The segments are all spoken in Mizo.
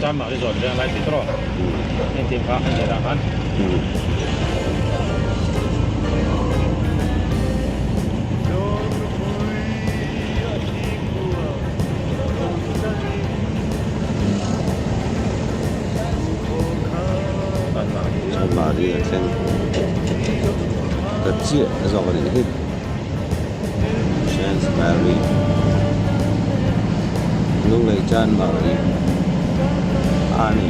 Chanmari zawn veng lai tih tawh engtin kha a nih khan. Chanmari a thleng ta chiah zawk a nih hi. Chance Mary Lunglei Chan Mary a ni.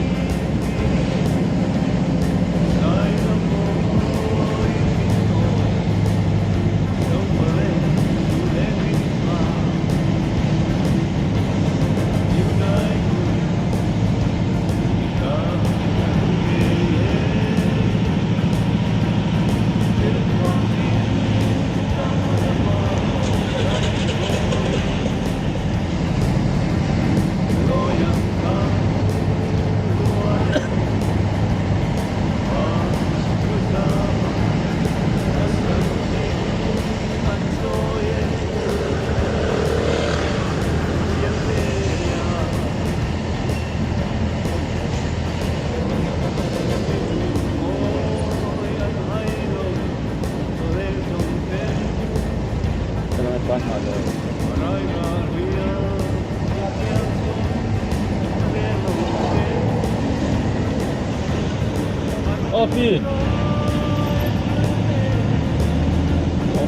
Aw pi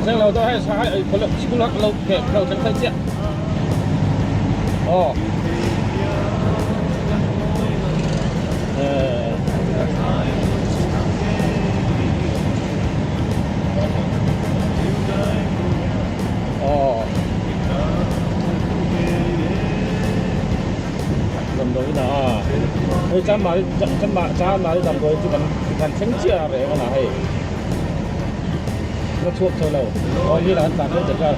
Thleng lo daw hei sangai school ah lo lo thleng thei chiah aw Aw Damdawi na a hei chanmari chanmari damdawi chu kan kan thleng chiah a reng a na hei la chhuak thei lo aw ni lah an tlan daih daih a.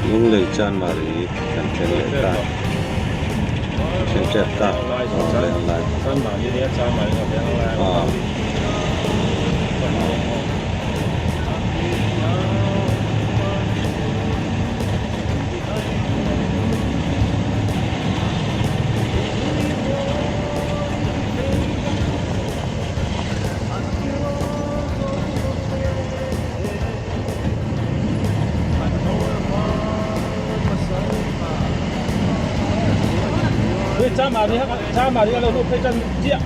Lunglei Chanmari kan thleng leh ta thleng tep ta aw. Chanmari a lo luh phei chuan chiah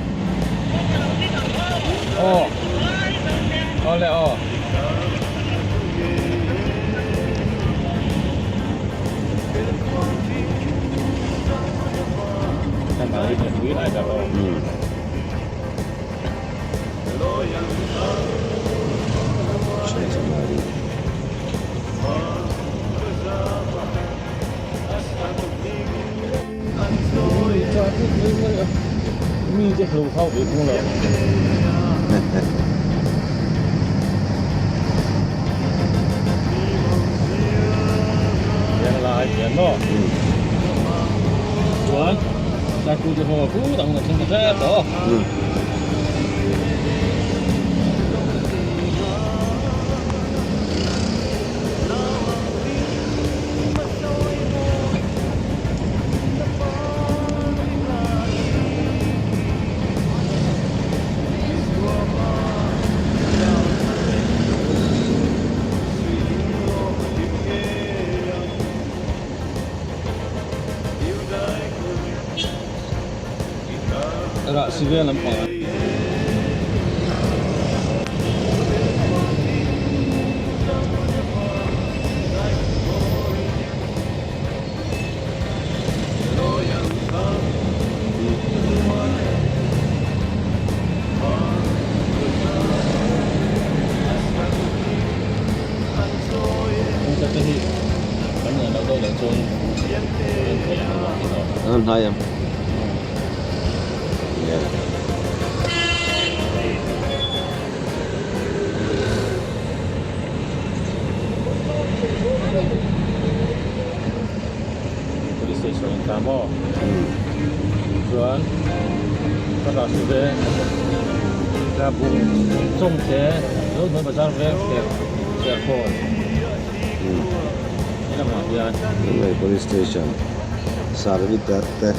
aw aw le aw. Mi te hlo khau ve thung lo. Yang lai hian maw? Chuan Taipu te ho chu dang na thleng ta hle tawh. Rah si vel lampang ah. An hnai em? Yeah. ta maw? Chuan ka rah su ve Tlabung Chawngte Zohnuai Bazar veng Serkawn he lamah hian. Lunglei Police Station Sarvita te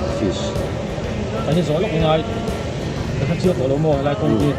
Office. Kan hi zawh lawk ngai ka hre chiang tawh lo maw helai kawng hi.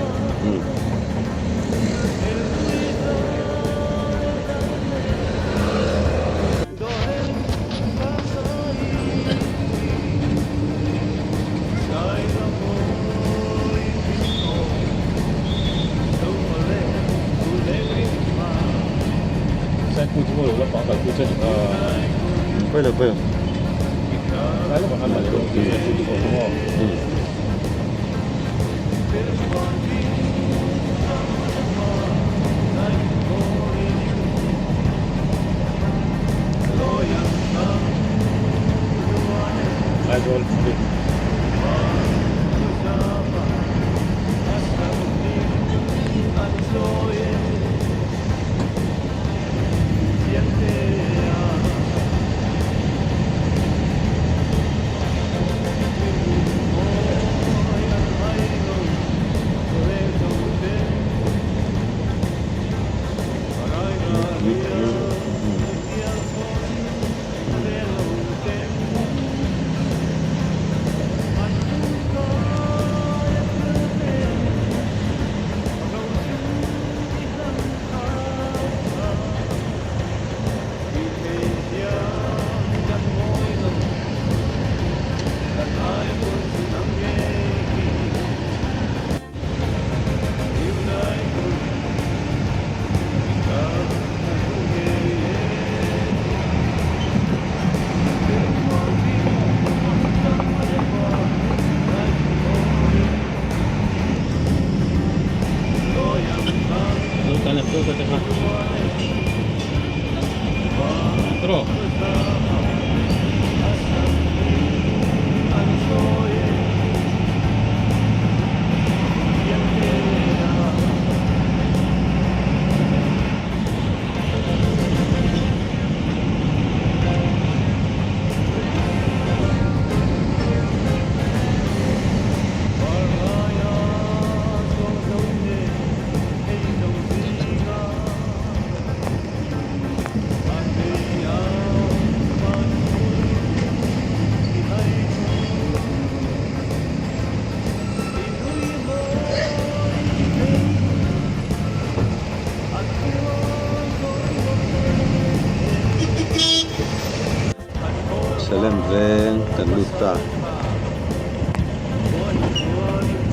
Salem veng kan lut ta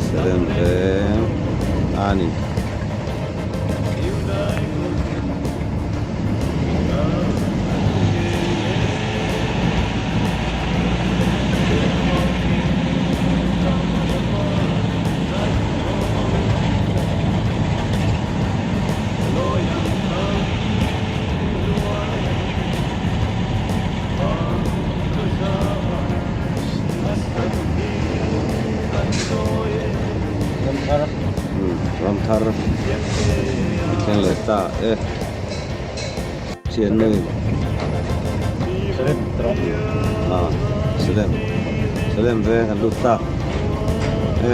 Salem veng a ni. Ramthar thleng leh ta e thiannu ah Salem Salem veng an lut ta e.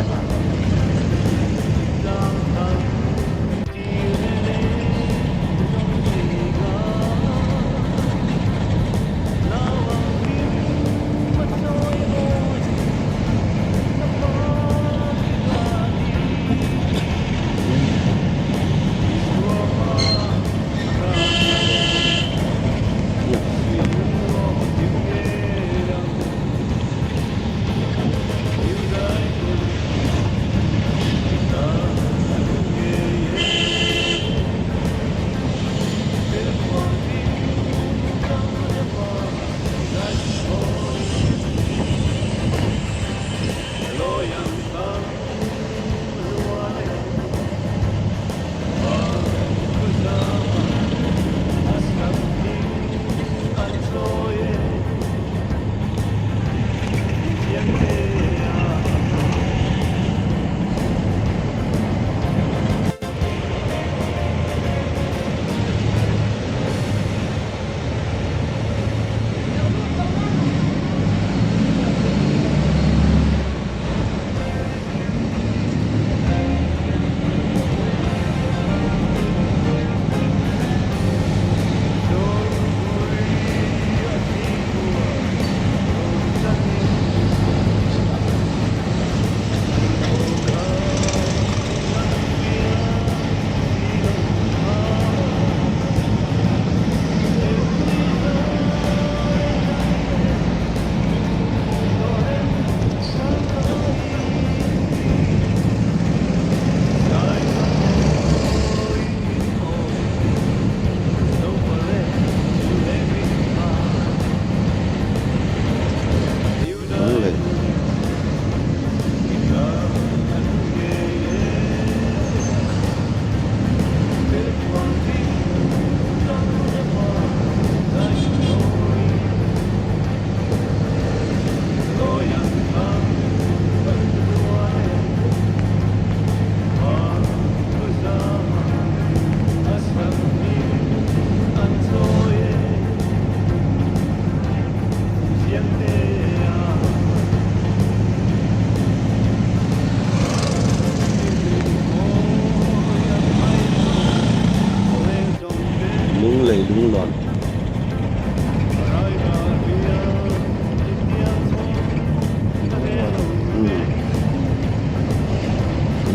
Lunglawn.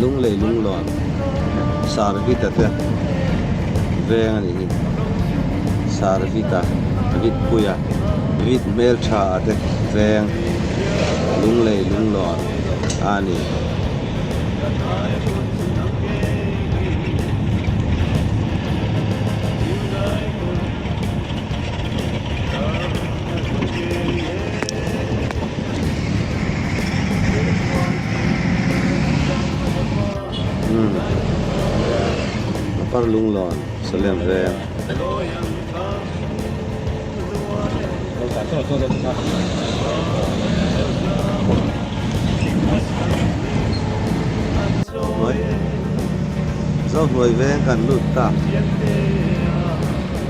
Lunglei Lunglawn Sarvita te veng a nih hi. Sarvita Vitpuia Vit hmeltha a te veng Lunglei Lunglawn a ni. Umm Upper Lunglawn Salem veng. Hnuai Zohnuai veng kan lut ta.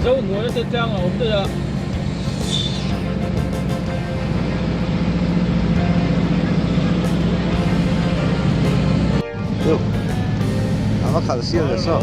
Zohnuai te tlang a awm daih a. Chu a va khalh sial ta saw.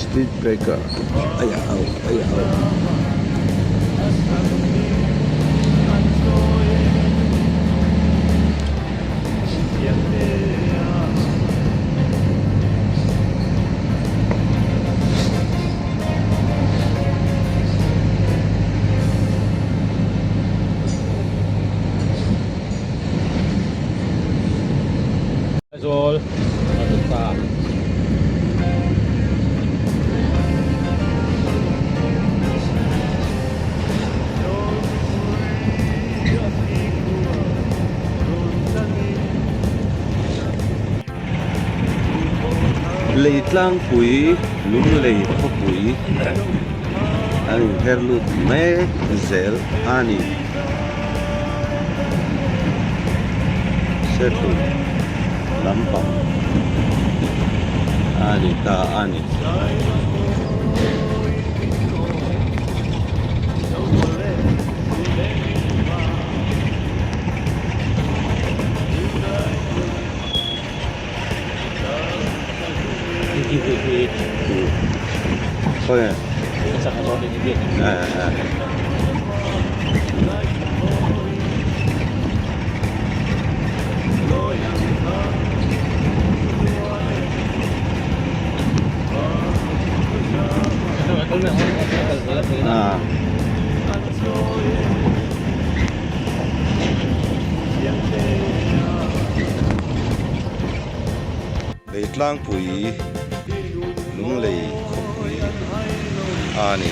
Speed breaker aiah au aiah au. Aizawl a lut ta. Leitlangpui Lunglei khawpui an inher lut mek zel a ni. Sethlum lampang a ni ta a ni. Khawi nge? Leitlangpui Lunglei khawpui. a ni.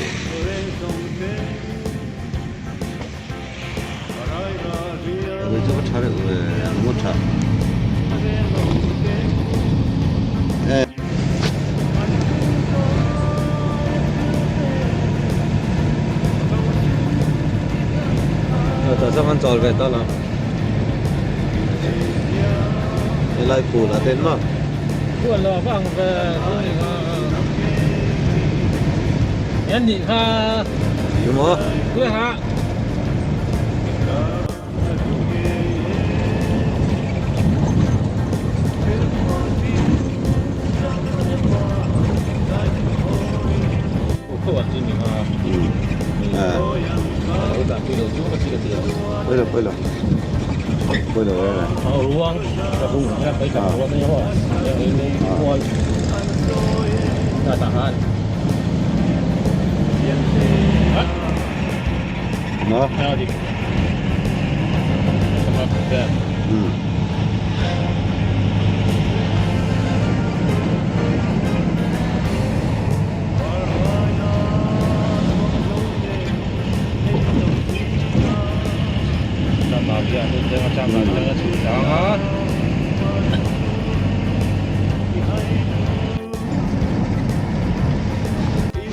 Lui chu va tha reuh ve a ngaw tha. Tah chuan kan chawl ve ta lo. Helai phul a ten maw? Phul lo vang ve Yan nih kha. Đúng không? Đúng hả? Maw?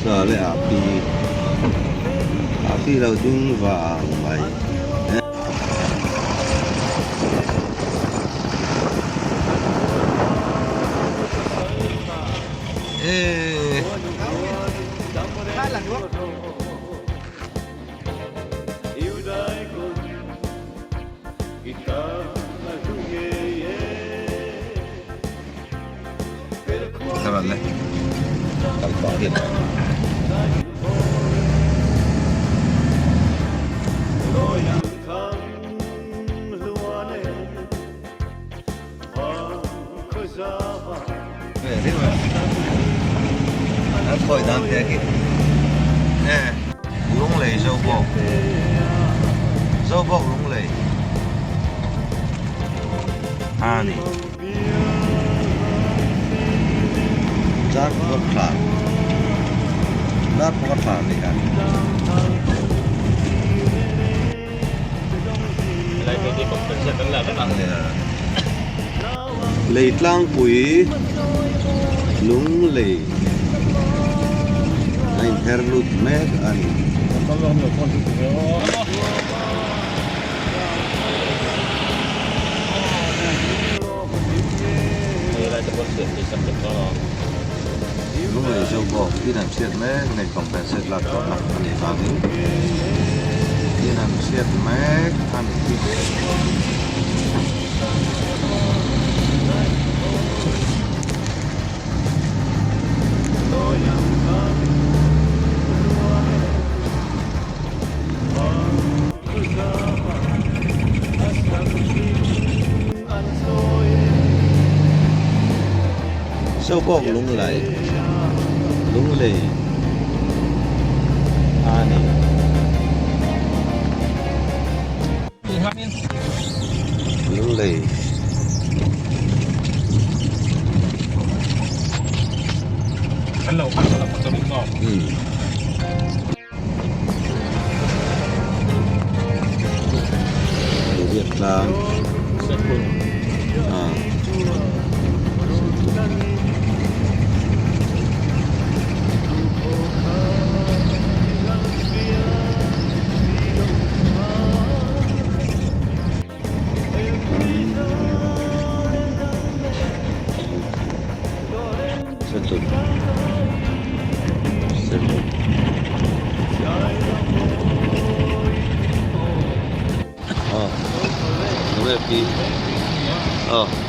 Sa leh a pi a pi lo ding vang mai. Lunglei Zobawk Zobawk Lunglei a ni. Dar pakhat thla dar pakhat thla a ni a. Lei tlangpui Lunglei a inher lut mek a ni. Lunglei zo bawk in an hriat mek nei compensate lak tawhna a nih vangin in an hriat mek a ni hi. Zobawk lunglei lunglei a ni. Lunglei. Riat tlang ah Setut Setut Ờ, đúng rồi, pi. Ờ.